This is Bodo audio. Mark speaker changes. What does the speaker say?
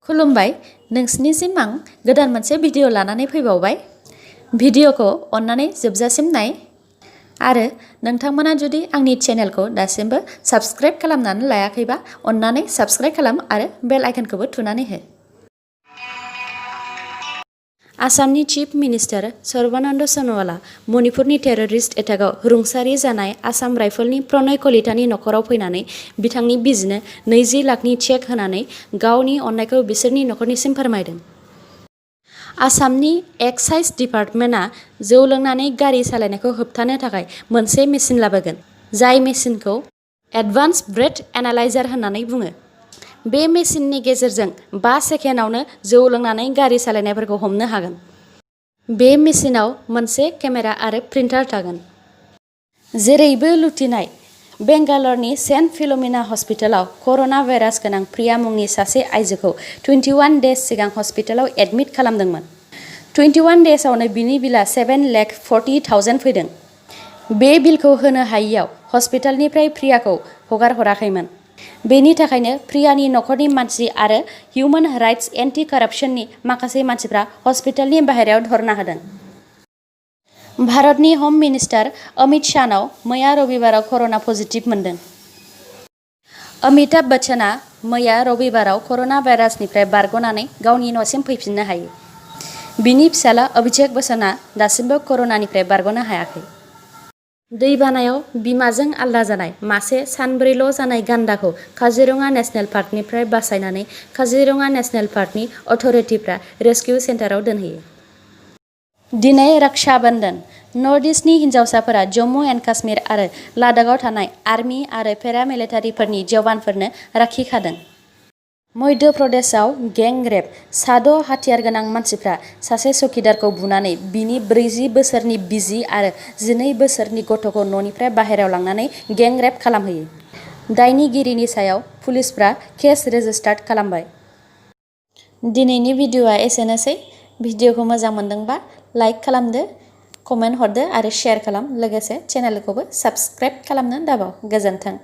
Speaker 1: खुलुमबाय नोंसिनिसिम आं गोदान मोनसे भिडिअ लानानै फैबावबाय। भिडिअखौ अन्नानै जोबजासिम नाय आरो नोंथांमोना जुदि आंनि चेनेलखौ दासिमबो साबस्क्राइब खालामनानै लायाखैबा अन्नानै साबस्क्राइब खालाम आरो बेल आइकनखौबो थुनानै हो। आसामनि चिफ मिनिस्टार सर्बानन्द सन'वाला मणिपुरनि टेररिस्ट एटाकआव रुंसारि जानाय आसाम राइफलनि प्रणय कलितानि नखराव फैनानै बिथांनि बिसिनो 20 लाखनि चेक होनानै गावनि अननायखौ बिसोरनि नखरनिसिम फोरमायदों। आसामनि एक्साइज डिपार्टमेन्टआ जौ लोंनानै गारि सालायनायखौ होबथानो थाखाय मोनसे मेसिन लाबोगोन, जाय मेसिनखौ एडभान्स ब्रेथ एनालाइजार होननानै बुङो। बे मेसिननि गेजेरजों 5 सेकेन्डआवनो जौ लोंनानै गारि सालायनायफोरखौ हमनो हागोन। बे मेसिनाव मोनसे केमेरा आरो प्रिन्टार थागोन। जेरैबो लुथिनाय बेंगालरनि सेन्ट फिल'मिना हस्पिटालाव कर'ना भाइरास गोनां प्रिया मुंनि सासे आइजोखौ 21 डेज सिगां हस्पिटालाव एडमिट खालामदोंमोन। 21 डेजआवनो बिनि बिलआ 7,40,000 फैदों। बे बिलखौ होनो हायियाव हस्पिटालनिफ्राय प्रियाखौ हगार हराखैमोन। बेनि थाखायनो प्रियानि नखरनि मानसि आरो हिउमेन राइट्स एन्टि काराप्शननि माखासे मानसिफ्रा हस्पिटालनि बाहेरायाव धरना होदों। भारतनि हम मिनिस्टार अमित शाहनाव मैया रबिबाराव कर'ना पजिटिभ मोनदों। अमिताभ बच्चनआ मैया रबिबाराव कर'ना भाइरासनिफ्राय बारग'नानै गावनि न'सिम फैफिननो हायो। बिनि फिसाला अभिषेक बच्चनआ दासिमबो कर'नानिफ्राय बारग'नो हायाखै। दैबानायाव बिमाजों आलादा जानाय मासे सानब्रैल' जानाय गान्दाखौ काजिरङा नेशनेल पार्कनिफ्राय बासायनानै काजिरङा नेशनेल पार्कनि अथ'रिटिफोरा रेस्किउ सेन्टाराव दोनहैयो। दिनै रक्षा बन्धन। नर्थ इस्टनि हिन्जावसाफोरा जम्मु एन्ड काश्मीर आरो लादाखआव थानाय आर्मि आरो पेरामिलिटारिफोरनि जवानफोरनो राखि खादों। मध्य प्रदेशआव गें रेप। 6 हाथियार गोनां मानसिफ्रा सासे चौकीदारखौ बुनानै बिनि 40 बोसोरनि बिसि आरो 12 बोसोरनि गथ'खौ न'निफ्राय बाहेरायाव लांनानै गें रेप खालामहैयो। दायनिगिरिनि सायाव पुलिसफ्रा केस रेजिस्टार्ड खालामबाय। दिनैनि भिडिअ'आ एसेनोसै। भिडिअ'खौ मोजां मोनदोंबा लाइक खालामदो, कमेन्ट हरदो आरो शेयार खालाम। लोगोसे चेनेलखौबो साबस्क्राइब खालामनो दाबाव। गोजोन्थों।